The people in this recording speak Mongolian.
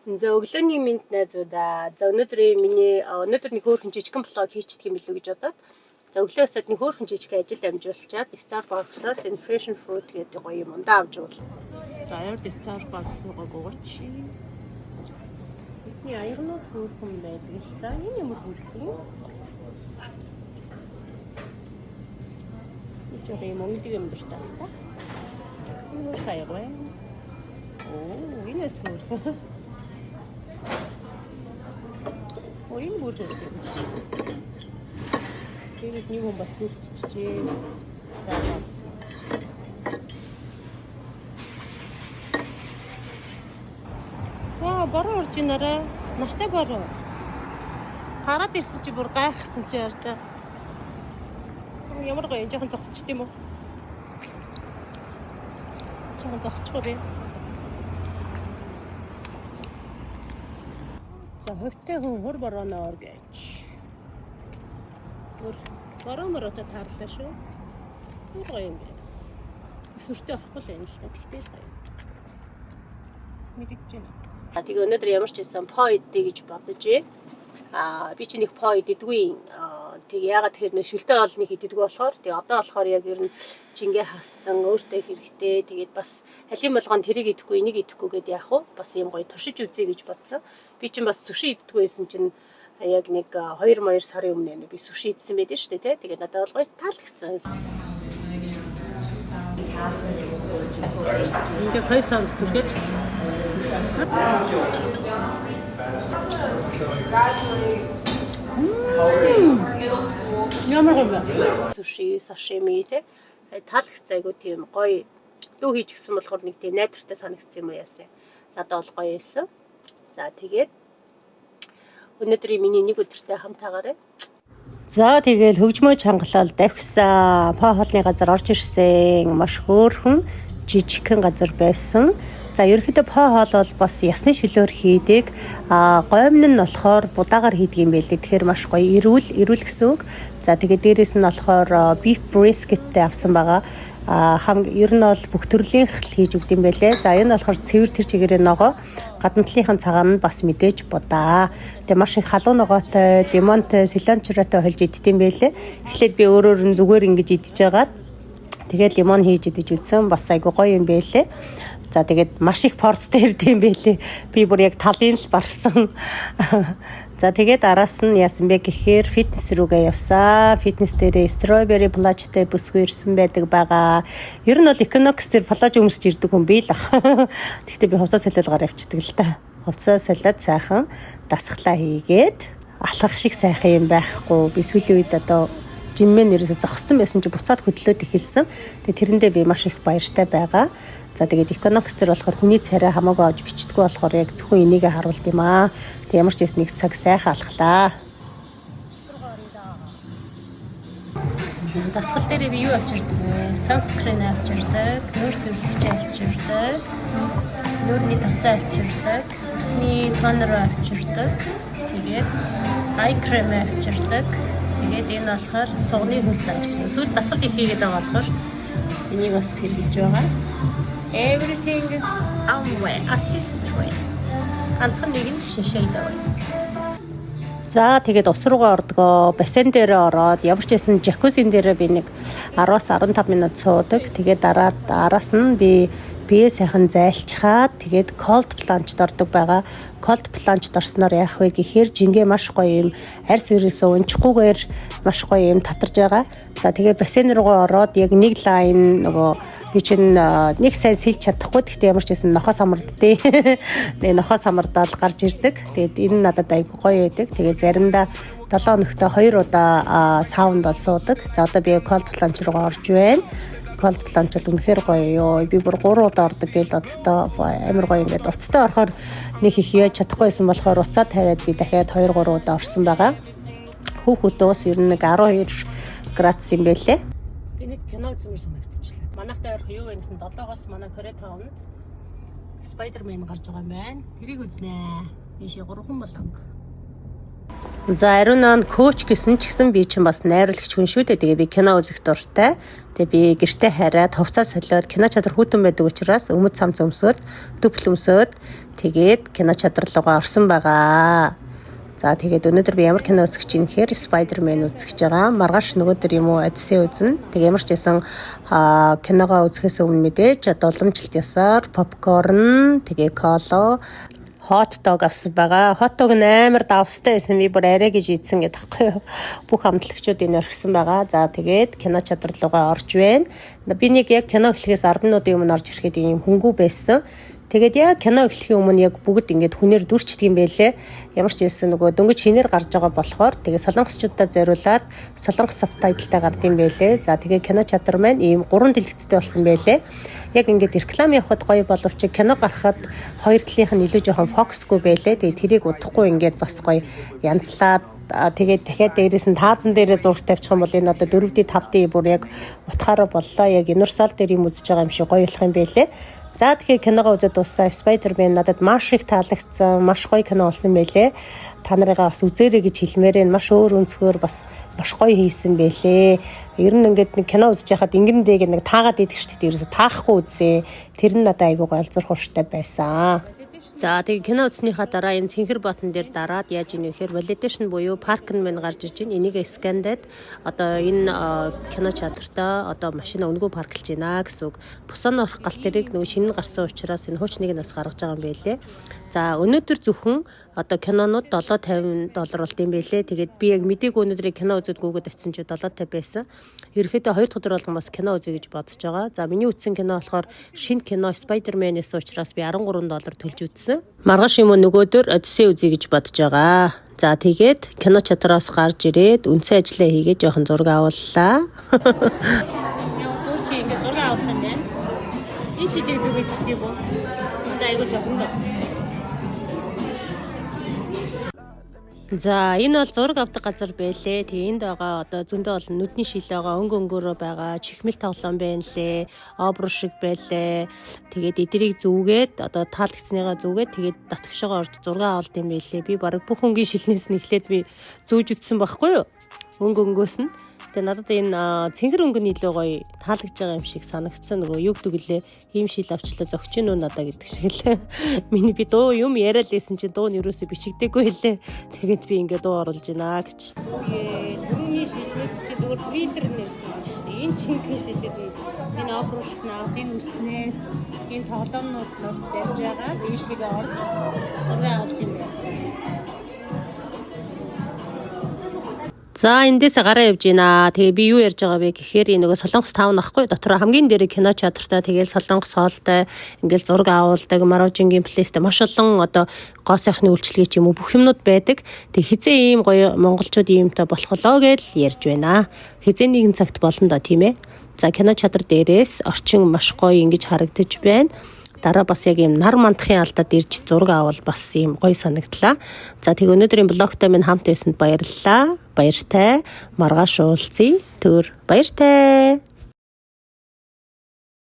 За, өглөөний мэнд, найзуудаа. За, өнөөдрийн миний өнөөдөр нэг хөөрхөн жижигхэн vlog хийчихдэг юм билүү гэж бодоод. За, өглөө өсөөд нэг хөөрхөн жижигхэн ажил амжуулчаад Starbucks-аас Passion Fruit гэдэг гоё юм ундаа авч уул. За, ойрд Starbucks руугаа гооч. Бидний аягнууд хөөрхөн байдаг л та. Энэ ямар хөөрхөн юм? Энэ жоо юм өнгөдөг юм дуртай л та. Энэ хөөрхөн аяг байна. Оо, энэ бас хөөрхөн. Оо, энэ бүр хөөрхөн юм. Тэрээс нэг хүн бас зүтчихжээ. Starbucks. Ваа, бороо орж инаарэ. Нартай бороо. Гараад ирсэн чи бүр гайхсан чи яар та. Ямар гоё, жоохон зогсчт юм уу? Жоохон зогсчихоо би. За, хувьтай хүн хур борооноор гэж. Бүр бороо мороотой таарлаа шүү. Бүр гоё юм байна. Сүртэй авахгүй л юм л та. Тэгтэл л гоё. Мэдэж байна. Тэгээ өнөөдөр ямар ч байсан pho идэ гэж бодож. Аа, би чи нэг pho иддэггүй. Тэг яагаад тэгэхээр нэг шөлтөө ол нэг иддэггүй болохоор, тэг одоо болохоор яг ер нь жингээ хасцсан, өөртөө хэрэгтэй. Тэгээд бас халим болгоон тэрийг идэхгүй, энийг идэхгүй гэд яах вэ? Бас юм гоё туршиж үзье гэж бодсон. Би чинь бас суши иддэггүй байсан чинь яг нэг 2 2 сарын өмнө би суши идсэн байдаг шүү дээ, тий. Тэгээд надад бол гоё таалагдсан. Ингээ soy sauce түргээд. Graduate middle school. Ямар гоё бэ? Суши, сашими, тий. Таалагдсан, айгуу тийм гоё дүү хийчихсэн болохоор нэг тийм найдвартай санагдсан юм уу яасан. Надад бол гоё байсан. За, тэгээд өнөөдрийн миний нэг өдөртэй хамт байгаарай. За, тэгэл хөгжмөө чангалал давхисан. Pho хоолны газар орж ирсэн. Маш хөөрхөн жижигхэн газар байсан. За, ерөнхийдөө pho хоол бол бас ясны шөлөөр хийдэг. А гоймон нь болохоор будаагаар хийдэг юм байлээ. Тэгэхээр маш гоё эрүүл эрүүл гэсэн үг. За, тэгээд дээрэс нь болохоор beef brisket-тэй авсан байгаа. А хам ер нь бол бүх төрлийнх л хийж өгд юм байлээ. За, энэ болохоор цэвэр тэр чигээрээ ногоо, гадна талынхын цагаан нь бас мэдээж будаа. Тэгээ маш их халуун ногоотой, лимонтой, cilantro-той холж иддэг юм байлээ. Эхлээд би өөрөөр нь зүгээр ингэж идчихэж байгаад тэгээд лимон хийж идэж үзсэн. Бас айгу гоё юм байлээ. За, тэгээд маш их порцтой ирд юм байлээ. Би бүр яг талын л барсан. За, тэгээд араас нь яасан бэ гэхээр фитнес рүүгээ явсан. Фитнес дээрээ strawberry плажтай бүсгүй ирсэн байдаг байгаа. Ер нь бол Equinox дээр плаж өмсөж ирдэг хүн би л ах. Гэхдээ би хувцас солиол гар явчихдаг л та. Хувцас солиод сайхан дасгалаа хийгээд, алхах шиг сайхан юм байхгүй. Би сүүлийн үед одоо gym ээ нэрээсээ зогссон байсан чи буцаад хөдлөөд эхэлсэн. Тэгээ тэрэндээ би маш их баяртай байгаа. За, тэгээд Equinox дээр болохоор хүний царай хамаагүй авч бичдэггүй болохоор яг зөвхөн энийгээ харуулд юм аа. Тэг ямар ч байсан нэг цаг сайхан алхлаа. Дасгал дээр би юу авч ирдэг вэ? Sunscreen авч ирдэг, нүүр цэвэрлэгч авч ирдэг, нүүрний тасаа авч ирдэг, үсний toner авч ирдэг. Тэгээд eye cream авч ирдэг. Тэгээд энэ болохоор сугны хүнс дарагч. Сүүлд дасгал их хийгээд байгаа болохоор энийг бас хэрэглэж байгаа. Everything is Amway artistry. Ганцхан нэг нь Shiseido байна. За, тэгээд ус руугаа ордгоо. Бассейн дээр ороод, ямар ч байсан jacuzzi-н дээр би нэг 10-аас 15 минут суудаг. Тэгээд дараад араас нь би бие сайхан зайлчхаад, тэгээд cold plunge-д ордог байгаа. Cold plunge-д орсноор яах вэ гэхээр жингээ маш гоё юм арьс ерөөсөө унчихгүйгээр маш гоё юм татарж байгаа. За, тэгээд бассейн руугаа ороод яг нэг line нөгөө би чинь нэг сайн сэлж чадахгүй. Гэхдээ ямар ч байсан нохоо самарддээ. Тэгээ нохоо самардаал гарч ирдэг. Тэгээд энэ надад айгу гоё байдаг. Тэгээд заримдаа 7 хоногт 2 удаа саунд бол суудаг. За, одоо би cold plunge руугаа орж байна. Cold plunge бол үнэхээр гоё ёо. Би бүр 3 удаа ордог гээл одтой амар гоё, ингээд уцтай орохоор нэг их яаж чадахгүй байсан болохоор уцаа тавиад би дахиад 2 3 удаа орсон байгаа. Хүүхдүүдээс ер нь нэг 12 градус юм байлээ. Би нэг кино үзмээр санагдчихлаа. Манайхтай ойрхон юу вэ гэсэн 7-оос манай Koreatown-д Spider-Man гарч байгаа юм байна. Тэрийг үзнэ. Ийшээ гурван болонг. За, Ариуна coach гэсэн ч гэсэн би чинь бас найруулагч хүн шүү дээ. Тэгээ би кино үзэх дуртай. Тэгээ би гэртээ хараад, хувцас солиод, кино чадар хүйтэн байдаг учраас өмд цамц өмсөөд, төпөл өмсөөд, тэгээд кино чадар руугаа орсон байгаа. За, тэгээд өнөөдөр би ямар кино үзэх чинь гэхээр Spider-Man үзэх гэж байгаа. Маргааш нөгөөдөр юм уу Odyssey үзнэ. Тэгээ ямар ч байсан киногоо үзэхээс өмнө мэдээж одоо уламжлалт ёсоор попкорн, тэгээ кола, hot dog авсан байгаа. Hot dog нь амар давстай байсан. Би бүр арай гэж идсэн гэдэг байхгүй юу. Бүх амтлагчууд энэ орхисон байгаа. За, тэгээд кино чадар руугаа орж байна. Би нэг яг кино эхлэхээс 10 минутын өмнө орж ирэхэд ийм хүнгүй байсан. Тэгээд яг кино эхлэхийн өмнө яг бүгд ингээд хүнээр дүрчдэг юм байлээ. Ямар ч байсан нөгөө дөнгөж шинээр гарч байгаа болохоор тэгээ солонгосчуудад зориулаад солонгос subtitle тай гард юм байлээ. За, тэгээ кино чадар маань ийм гурван дэлгэцтэй болсон байлээ. Яг ингээд реклам явахад гоё боловч кино гарахад хоёр талынх нь илүү жоохон фокусгүй байлээ. Тэгээ тэрийг удахгүй ингээд бас гоё янзлаад, тэгээд дахиад дээрээс нь таазан дээрээ зураг тавьчих юм бол энэ одоо 4D 5D бүр яг утгаараа боллоо. Яг Universal дээр юм үзэж байгаа юм шиг гоё болох юм байлээ. За, тэгэхээр киногоо үзээд дууссан. Spider-Man надад маш их таалагдсан. Маш гоё кино болсон байлээ. Та нарыгаа бас үзээрэй гэж хэлмээр байна. Маш өөр өнцгөр бас маш гоё хийсэн байлээ. Ер нь ингээд нэг кино үзэж байхад ингэн дээг нэг таагаад идэх шүү дээ. Ерөөсө таахгүй үзсэн. Тэр нь надад айгүй гоё олзорх ууштай байсан. За, тэгээ кино үзснийхаа дараа энэ цэнхэр button дээр дараад яаж ийнэ гэхээр validation буюу парк нь мань гарч иж байна. Энийг scan даад одоо энэ кино чадвартаа одоо машина үнэгүй парклж байна гэсэн үг. Пусан орох галт тэрэг нөгөө шинэ гарсан учраас энэ хуучныг нь бас гаргаж байгаа юм байлээ. За, өнөөдөр зөвхөн одоо кинонууд 7.50 доллар болд юм байлээ. Тэгээд би яг мдээгүй, өнөөдрийг кино үзээд гүгээд очисон чи 7.50 байсан. Ерөнхийдөө хоёр дахь өдөр болгон бас кино үзье гэж бодож байгаа. За, миний үзсэн кино болохоор шинэ кино Spider-Man-ээс учраас би 13 доллар төлж үзсэн. Маргааш юм уу нөгөөдөр Odyssey үзье гэж бодож байгаа. За, тэгээд кино чадраас гарч ирээд үндсэн ажиллаа хийгээд жоохон зураг авууллаа. Яа, гүрхи ингээд зураг авах юм байна. Энэ чигийг зүгэж чигийг үү? Одоо айгуу жоохон доо. За, энэ бол зураг авдаг газар байлээ. Тэгээ энд байгаа одоо зөндөө олон нүдний шил байгаа, өнгө өнгөөрөө байгаа, чихмэл тоглоом байна лээ, обруу шиг байлээ. Тэгээд эдрийг зүгээд, одоо таалагдсныгаа зүгээд, тэгээд дотгошоогоо орж зураг авалт юм байлээ. Би бараг бүх өнгийн шилнээс нь эхлээд би зүүж үтсэн байхгүй юу? Өнгө өнгөөс нь. Тэгээ надад энэ цэнгэр өнгө нь илүү гоё таалагдж байгаа юм шиг санагдсан. Нөгөө юу гэдэг лээ, ийм шил авчлаа зөгч гин үү надаа гэдэг шиг л. Миний би дуу юм яриад лээсэн чинь дуу нь ерөөсөө бичигдээгүй лээ. Тэгээд би ингээд дуу оруулж байна гэж. Үе, түрүүний шилнээс чи зүгээр Twitter нээсэн шүү дээ. Энэ чинхэн шилээд энэ операшнаас, энэ үснээс, энэ тоглоомнууднаас ярьж байгаа. Дээшээгээ орж зураг авах юм байна. За, эндээс гараа явж байна. Тэгээ би юу ярьж байгаа вэ гэхээр энэ нөгөө Солонгос town ахгүй, дотор хамгийн дээр кино чадартай, тэгээл солонгос хоолтой, ингээл зураг авуулдаг, марожингийн place тэй, маш олон одоо гоо сайхны үйлчилгээ ч юм уу бүх юмнууд байдаг. Тэг хизээ ийм гоё монголчууд иймтэй болох болоо гэж ярьж байна. Хизээ нэгэн цагт болно доо, тийм ээ. За, кино чадар дээрээс орчин маш гоё ингэж харагдаж байна. Дараа бас яг ийм нар мандахын алдад ирж зураг авал бас ийм гоё санагдлаа. За, тэг өнөөдрийн vlog той минь хамт байсанд баярлалаа. Баяртай. Маргааш уулзъя. Түр баяртай.